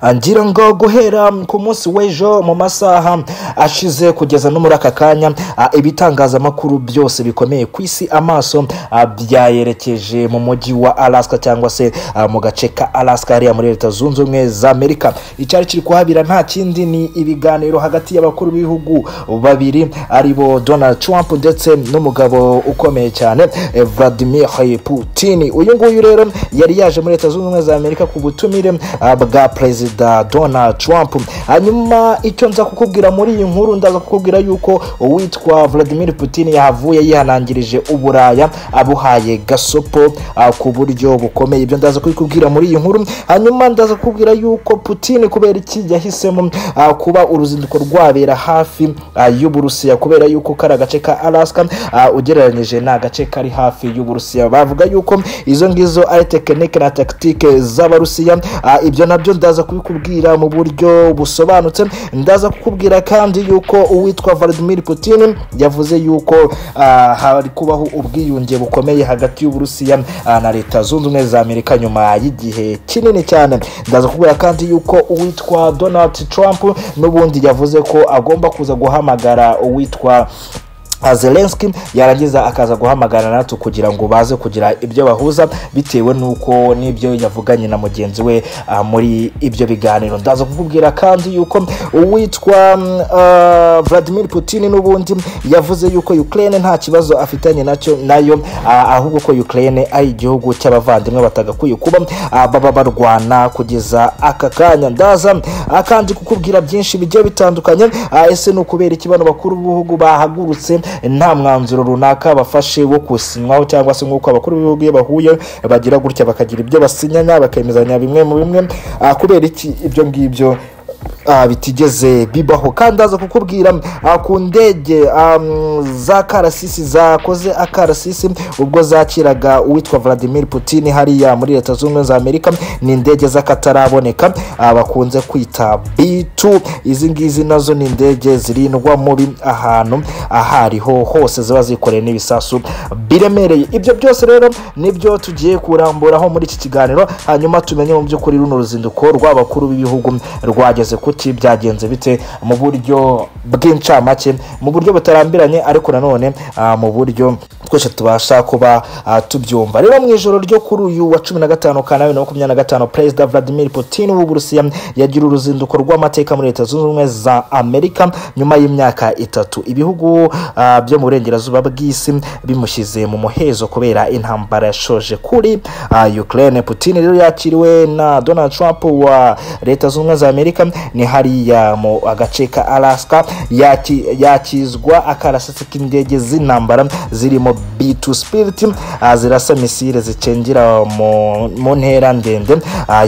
Ngira ngo guhera ku munsi w'ejo mu masaha ashize kugeza no muri aka kanya, ibitangazamakuru byose bikomeye ku isi amaso byayerekeje mu mujyi wa Alaska cyangwa se mu gace ka Alaska hariya muri Leta Zunze Ubumwe za Amerika. Icyari kiri kuhabira nta kindi ni ibiganiro hagati y'abakuru b'ibihugu babiri aribo Donald Trump ndetse n'umugabo ukomeye cyane Vladimir Putin. Uyu nguyu rero yari yaje muri Leta Zunze Ubumwe za Amerika ku butumire bwa Perezida Donald Trump. Hanyuma icyo nza kukubwira muri iyi nkuru, ndaza kukubwira yuko uwitwa Vladimir Putin yahavuye yihanangirije Uburaya abuhaye gasopo ku buryo bukomeye. Ibyo ndaza kubikubwira muri iyi nkuru. Hanyuma ndaza kukubwira yuko Putin kubera iki yahisemo kuba uruzinduko rwabera hafi y'Uburusiya, kubera yuko kari agace ka Alaska ugereranyije ni agace kari hafi y'Uburusiya. Bavuga yuko izo ngizo ari tekinike na tactique z'Abarusiya. Ibyo nabyo ndaza kubikubwira mu buryo busobanutse. Ndaza kukubwira kandi yuko uwitwa Vladimir Putin yavuze yuko hari kubaho ubwiyunge bukomeye hagati y'Uburusiya na Leta Zunze Ubumwe za Amerika nyuma y'igihe kinini cyane. Ndaza kukubwira kandi yuko uwitwa Donald Trump n'ubundi yavuze ko agomba kuza guhamagara uwitwa Zelensky, yarangiza akaza guhamagara natwe kugira ngo baze kugira ibyo bahuza bitewe n'uko n'ibyo yavuganye na mugenzi we muri ibyo biganiro. Ndaza kukubwira kandi yuko uwitwa Vladimir Putin n'ubundi yavuze yuko Ukraine nta kibazo afitanye nacyo nayo, ahubwo ko Ukraine ari igihugu cy'abavandimwe batagakwiye kuba baba barwana kugeza aka kanya. Ndaza kandi kukubwira byinshi bigiye bitandukanye. Ese ni ukubera iki bano bakuru b'ibihugu bahagurutse nta mwanzuro runaka bafashe wo kusinywaho, cyangwa se nk'uko abakuru b'ibihugu iyo bahuye bagira gutya bakagira ibyo basinyanya bakemezanya bimwe mu bimwe, kubera iki ibyo ngibyo bitigeze bibaho? Kandi aza kukubwira ku ndege za karasisi zakoze akarasisi ubwo zakiraga uwitwa Vladimir Putin hariya muri Leta Zunze Ubumwe za Amerika. Ni indege z'akataraboneka bakunze kwita B2. Izi ngizi nazo ni indege zirindwa mubi ahantu ahariho hose, ziba zikoreye n'ibisasu biremereye. Ibyo byose rero nibyo tugiye kuramburaho muri iki kiganiro, hanyuma tumenye mu by'ukuri runo ruzinduko rw'abakuru b'ibihugu rwageze kuki, byagenze bite mu buryo bw'incamake, mu buryo butarambiranye ariko nanone mu buryo twese tubasha kuba tubyumva. Rero mu ijoro ryo kuri uyu wa 15 Kanama 2025, Perezida Vladimir Putin w'Uburusiya yagira uruzinduko rw'amateka muri Leta Zunze Ubumwe za Amerika nyuma y'imyaka 3 ibihugu byo mu burengerazuba bw'isi bimushyize mu muhezo kubera intambara yashoje kuri Ukraine. Putin rero yakiriwe na Donald Trump wa Leta Zunze Ubumwe za Amerika, ni hariya mu agace ka Alaska. Yakizwa akarasisi k'indege z'intambara zirimo B2 Spirit, zirasa misile zicengera mu ntera ndende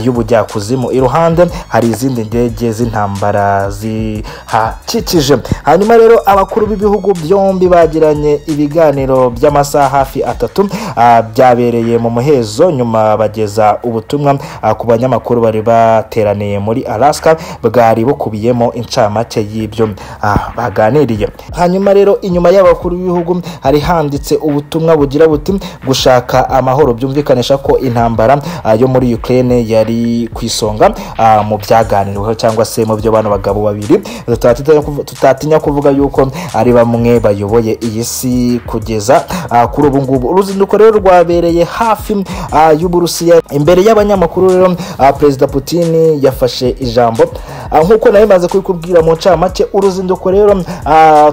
y'ubujyakuzimu. Iruhande hari izindi ndege z'intambara zihakikije. Hanyuma rero abakuru b'ibihugu byombi bagiranye ibiganiro by'amasaha hafi 3 byabereye mu muhezo, nyuma bageza ubutumwa ku banyamakuru bari bateraniye muri Alaska bwari bukubiyemo incamake y'ibyo baganiriye. Hanyuma rero inyuma y'abakuru b'ibihugu hari handitse ubutumwa bugira buti gushaka amahoro, byumvikanisha ko intambara yo muri Ukraine yari ku isonga mu byaganiriweho cyangwa se mu byo bano bagabo babiri tutatinya kuvuga yuko ari bamwe bayoboye iyi si kugeza kuri ubu ngubu. Uruzinduko rero rwabereye hafi y'Uburusiya. Imbere y'abanyamakuru rero Perezida Putin yafashe ijambo nk'uko nawe maze kubikubwira mu ncamake. Uruzinduko rero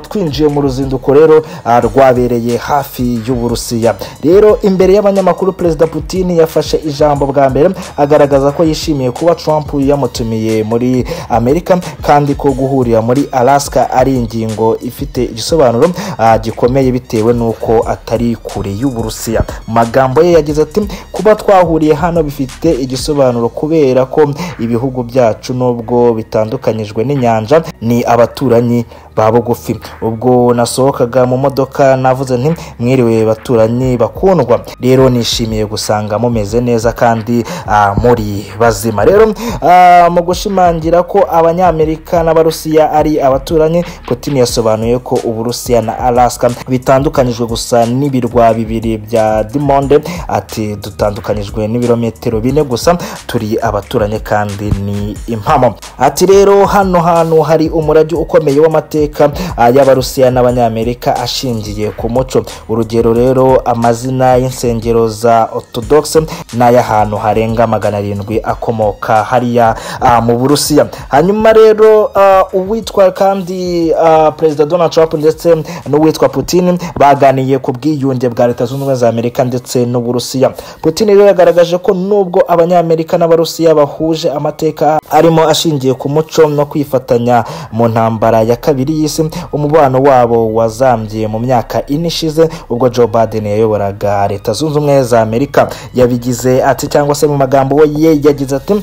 twinjiye mu ruzinduko rero rwabereye hafi y'Uburusiya. Rero imbere y'abanyamakuru Perezida Putin yafashe ijambo bwa mbere agaragaza ko yishimiye kuba Trump yamutumiye muri Amerika, kandi ko guhurira muri Alaska ari ingingo ifite igisobanuro gikomeye bitewe n'uko atari kure y'Uburusiya. Mu magambo ye yagize ati kuba twahuriye hano bifite igisobanuro kubera ko ibihugu byacu nubwo bitandukanyijwe n'inyanja ni abaturanyi ba bugufi. Ubwo nasohokaga mu modoka navuze nti mwiriwe baturanyi bakundwa, rero nishimiye gusanga mumeze neza kandi muri bazima. Rero mu gushimangira ko Abanyamerika n'Abarusiya ari abaturanyi, Putin yasobanuye ko Uburusiya na Alaska bitandukanyijwe gusa n'ibirwa bibiri bya Dimonde. Ati dutandukanyijwe n'ibirometero 4 gusa, turi abaturanyi kandi ni impamo. Ati rero hano hantu hari umurage ukomeye w'amateka y'Abarusiya n'Abanyamerika ashingiye ku muco. Urugero rero amazina y'insengero za Orthodox n'ay'ahantu harenga 700 akomoka hariya mu Burusiya. Hanyuma rero uwitwa kandi Perezida Donald Trump ndetse n'uwitwa Putin baganiye ku bwiyunge bwa Leta Zunze Ubumwe za Amerika ndetse n'Uburusiya. Putin rero yagaragaje ko nubwo Abanyamerika n'Abarusiya bahuje amateka arimo ashingiye ku muco no kwifatanya mu ntambara ya kabiri y'isi, umubano wabo wazambye mu myaka 4 ishize ubwo Joe Biden yayoboraga Leta Zunze Ubumwe za Amerika. Yabigize ati, cyangwa se mu magambo ye yagize ati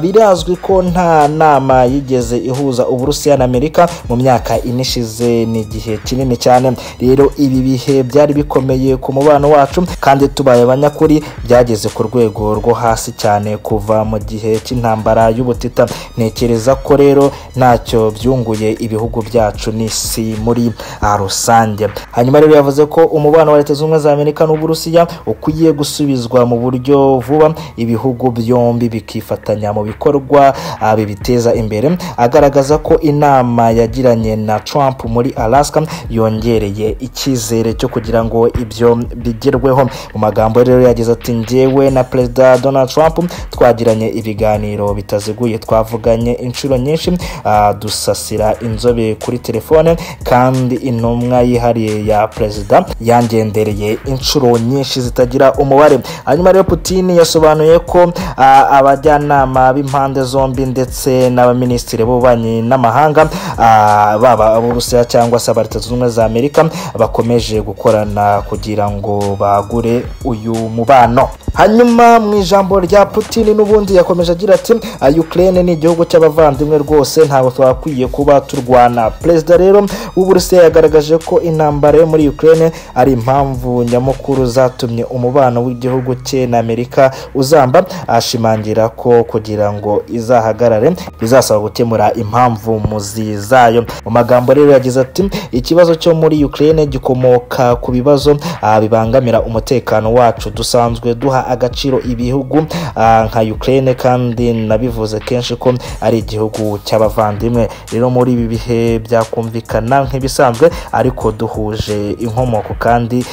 birazwi ko nta nama yigeze ihuza Uburusiya na Amerika mu myaka 4 ishize, ni igihe kinini cyane. Rero ibi bihe byari bikomeye ku mubano wacu kandi tubaye abanyakuri byageze ku rwego rwo hasi cyane kuva mu gihe cy'intambara y'ubutita. Ntekereza ko rero ntacyo byunguye ibihugu byacu n'isi muri rusange. Hanyuma rero yavuze ko umubano wa Leta Zunze Ubumwe za Amerika n'Uburusiya ukwiye gusubizwa mu buryo vuba, ibihugu byombi bikifatanya mu bikorwa bibiteza imbere. Agaragaza ko inama yagiranye na Trump muri Alaska yongereye icyizere cyo kugira ngo ibyo bigerweho. Mu magambo rero yagize ati njyewe na Perezida Donald Trump twagiranye ibiganiro bitaziguye, twavuganye inshuro nyinshi, dusasira inzobe kuri telefone, kandi intumwa yihariye ya Perezida yangendereye inshuro nyinshi zitagira umubare. Hanyuma rero Putin yasobanuye ko abajyanama b'impande zombi ndetse n'abaminisitiri b'ububanyi n'amahanga baba Abarusiya cyangwa se aba Leta Zunze Ubumwe za Amerika bakomeje gukorana kugira ngo bagure uyu mubano. Hanyuma mu ijambo rya Putin n'ubundi yakomeje agira ati Ukraine ni igihugu cy'abavandimwe rwose, ntabwo twakwiye kuba turwana. Perezida rero w'Uburusiya yagaragaje ko intambara yo muri Ukraine ari impamvu nyamukuru zatumye umubano w'igihugu cye na Amerika uzamba, ashimangira ko kugira ngo izahagarare bizasaba gukemura impamvu muzi zayo. Mu magambo rero yagize ati ikibazo cyo muri Ukraine gikomoka ku bibazo bibangamira umutekano wacu. Dusanzwe duha agaciro ibihugu nka Ukraine kandi nabivuze kenshi ko ari igihugu cy'abavandimwe. Rero muri ibi bihe byakumvikana nk'ibisanzwe, ariko duhuje inkomoko kandi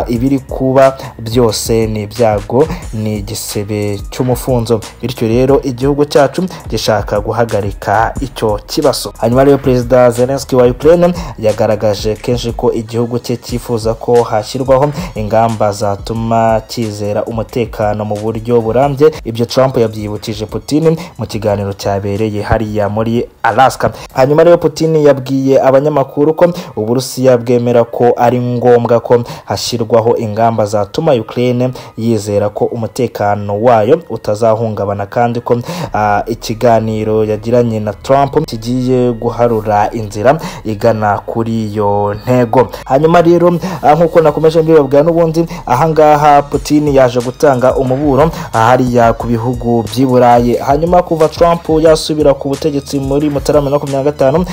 ibiri kuba byose ni ibyago, ni igisebe cy'umufunzo. Bityo rero igihugu cyacu gishaka guhagarika icyo kibazo. Hanyuma rero Perezida Zelensky wa Ukraine yagaragaje kenshi ko igihugu cye cyifuza ko hashyirwaho ingamba zatuma cyizera umutekano mu buryo burambye. Ibyo Trump yabyibukije Putin mu kiganiro cyabereye hariya muri Alaska. Hanyuma rero Putin yabwiye abanyamakuru ko Uburusiya bwemera ko ari ngombwa ko hashyirwaho ingamba zatuma Ukraine yizera ko umutekano wayo utazahungabana, kandi ko ikiganiro yagiranye na Trump kigiye guharura inzira igana kuri iyo ntego. Hanyuma rero nkuko nakomeje mbibabwira n'ubundi, ahangaha Putin yaje gutanga umuburo hariya ku bihugu by'i Burayi. Hanyuma kuva Trump yasubira ku butegetsi muri Mutarama 2025,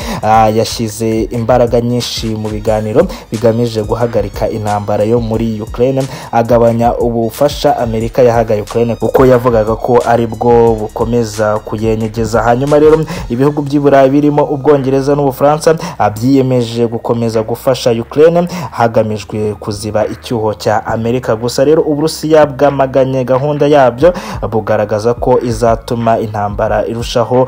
yashyize imbaraga nyinshi mu biganiro bigamije guhagarika intambara yo muri Ukraine, agabanya ubufasha Amerika yahaga Ukraine kuko yavugaga ko ari bwo bukomeza kuyenyegeza. Hanyuma rero ibihugu by'i Burayi birimo Ubwongereza n'Ubufaransa byiyemeje gukomeza gufasha Ukraine hagamijwe kuziba icyuho cya Amerika. Gusa rero Uburusiya bwamaganye gahunda yabyo, bugaragaza ko izatuma intambara irushaho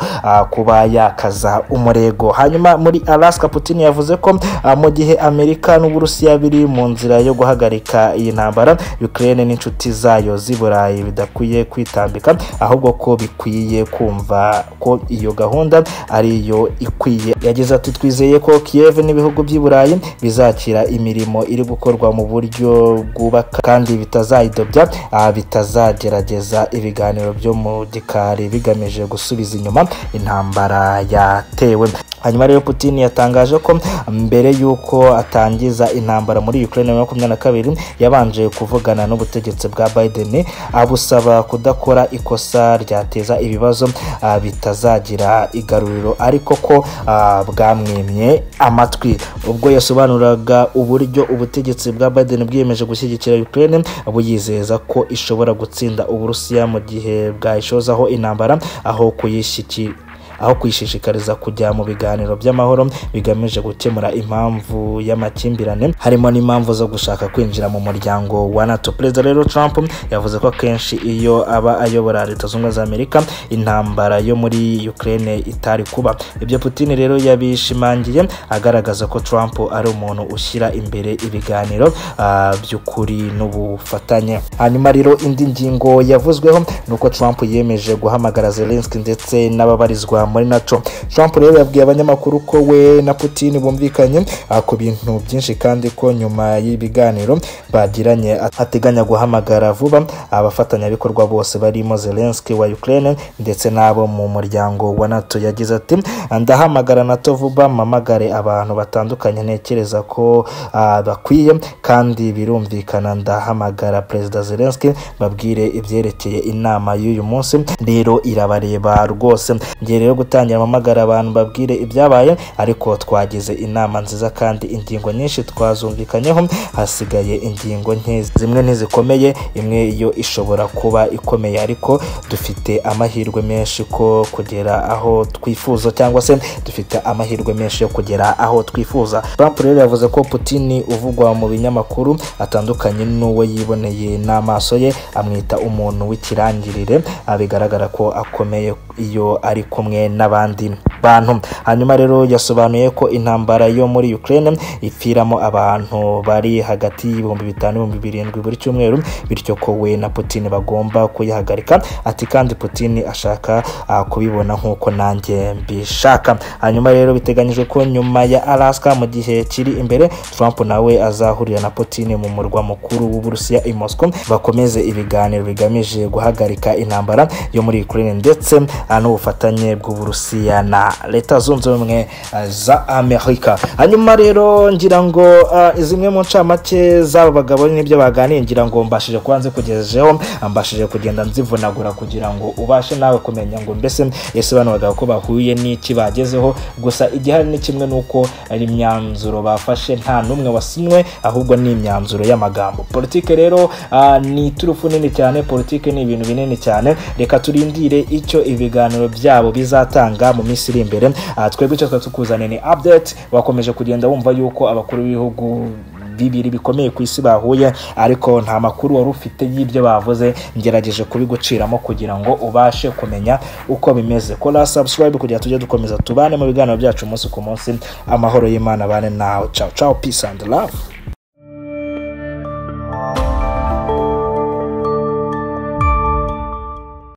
kuba yakaza umurego. Hanyuma muri Alaska Putin yavuze ko mu gihe Amerika n'Uburusiya biri mu nzira yo guhagarika iyi ntambara, Ukraine n'inshuti zayo z'i Burayi bidakwiye kwitambika, ahubwo ko bikwiye kumva ko iyo gahunda ariyo ikwiye. Yagize ati twizeye ko Kiev n'ibihugu by'i Burayi bizakira imirimo iri gukorwa mu buryo bwubaka kandi bitazayidobya, bitazagerageza ibiganiro byo mu gikari bigamije gusubiza inyuma intambara yatewe. Hanyuma rero Putin yatangaje ko mbere y'uko atangiza intambara muri Ukraine mu 2022 yabanje kuvugana n'ubutegetsi bwa Biden, abusaba kudakora ikosa ryateza ibibazo bitazagira igaruriro, ariko ko bwamwimye amatwi. Ubwo yasobanuraga uburyo ubutegetsi bwa Biden bwiyemeje gushyigikira Ukraine, buyizeza ko ishobora gutsinda Uburusiya mu gihe bwayishozaho intambara, aho kuyishishikariza kujya mu biganiro by'amahoro bigamije gukemura impamvu y'amakimbirane, harimo n'impamvu zo gushaka kwinjira mu muryango wa NATO. Perezida rero Trump yavuze ko akenshi iyo aba ayobora Leta Zunze Ubumwe za Amerika intambara yo muri Ukraine itari kuba. Ibyo Putin rero yabishimangiye agaragaza ko Trump ari umuntu ushyira imbere ibiganiro by'ukuri n'ubufatanye. Hanyuma rero indi ngingo yavuzweho ni uko Trump yemeje guhamagara Zelensky ndetse n'ababarizwa muri NATO. Trump rero yabwiye abanyamakuru ko we na Putin bumvikanye ku bintu byinshi, kandi ko nyuma y'ibiganiro bagiranye ateganya guhamagara vuba abafatanyabikorwa bose barimo Zelensky wa Ukraine ndetse n'abo mu muryango wa NATO. Yagize ati: "Ndahamagara NATO vuba, mpamagare abantu batandukanye ntekereza ko bakwiye, kandi birumvikana ndahamagara Perezida Zelensky babwire ibyerekeye inama y'uyu munsi, rero irabareba rwose. Ngiye rero gutangira mpamagara abantu babwire ibyabaye, ariko twagize inama nziza kandi ingingo nyinshi twazumvikanyeho, hasigaye ingingo nke, zimwe ntizikomeye, imwe yo ishobora kuba ikomeye, ariko dufite amahirwe menshi ko kugera aho twifuza, cyangwa se dufite amahirwe menshi yo kugera aho twifuza." Trump rero yavuze ko Putin uvugwa mu binyamakuru atandukanye n'uwo yiboneye n'amaso ye, amwita umuntu w'ikirangirire, bigaragara ko akomeye iyo ari kumwe n'abandi bantu. Hanyuma rero yasobanuye ko intambara yo muri Ukraine ipfiramo abantu bari hagati y'5,000 n'7,000 buri cyumweru, bityo ko we na Putin bagomba kuyihagarika. Ati kandi Putin ashaka kubibona nk'uko nanjye mbishaka. Hanyuma rero biteganyijwe ko nyuma ya Alaska mu gihe kiri imbere Trump nawe azahurira na Putin mu murwa mukuru w'Uburusiya i Moscow, bakomeze ibiganiro bigamije guhagarika intambara yo muri Ukraine ndetse n'ubufatanye bw'Uburusiya na Leta Zunze Ubumwe za Amerika. Hanyuma rero ngira ngo zimwe mu ncamake z'aba bagabo n'ibyo baganiye, ngira ngo mbashije kuba nzikugejejeho, mbashije kugenda nzivunagura kugira ngo ubashe nawe kumenya ngo mbese ese bano bagabo ko bahuye n'iki bagezeho. Gusa igihari ni kimwe, nuko ari imyanzuro bafashe nta n'umwe wasinywe, ahubwo ni imyanzuro y'amagambo. Politike rero ni iturufu nini cyane, politike ni ibintu binini cyane. Reka turindire icyo ibiganiro byabo bizatanga mu minsi iri imbere. Twebwe icyo tukuzaniye ni update. Wakomeje kugenda wumva yuko abakuru b'ibihugu bibiri bikomeye ku isi bahuye, ariko nta makuru wari ufite y'ibyo bavuze. Ngerageje kubiguciramo kugira ngo ubashe kumenya uko bimeze. Kora subscribe kugira tujye dukomeza tubane mu biganiro byacu umunsi ku munsi. Amahoro y'Imana bane nawe. Ciao ciao, peace and love.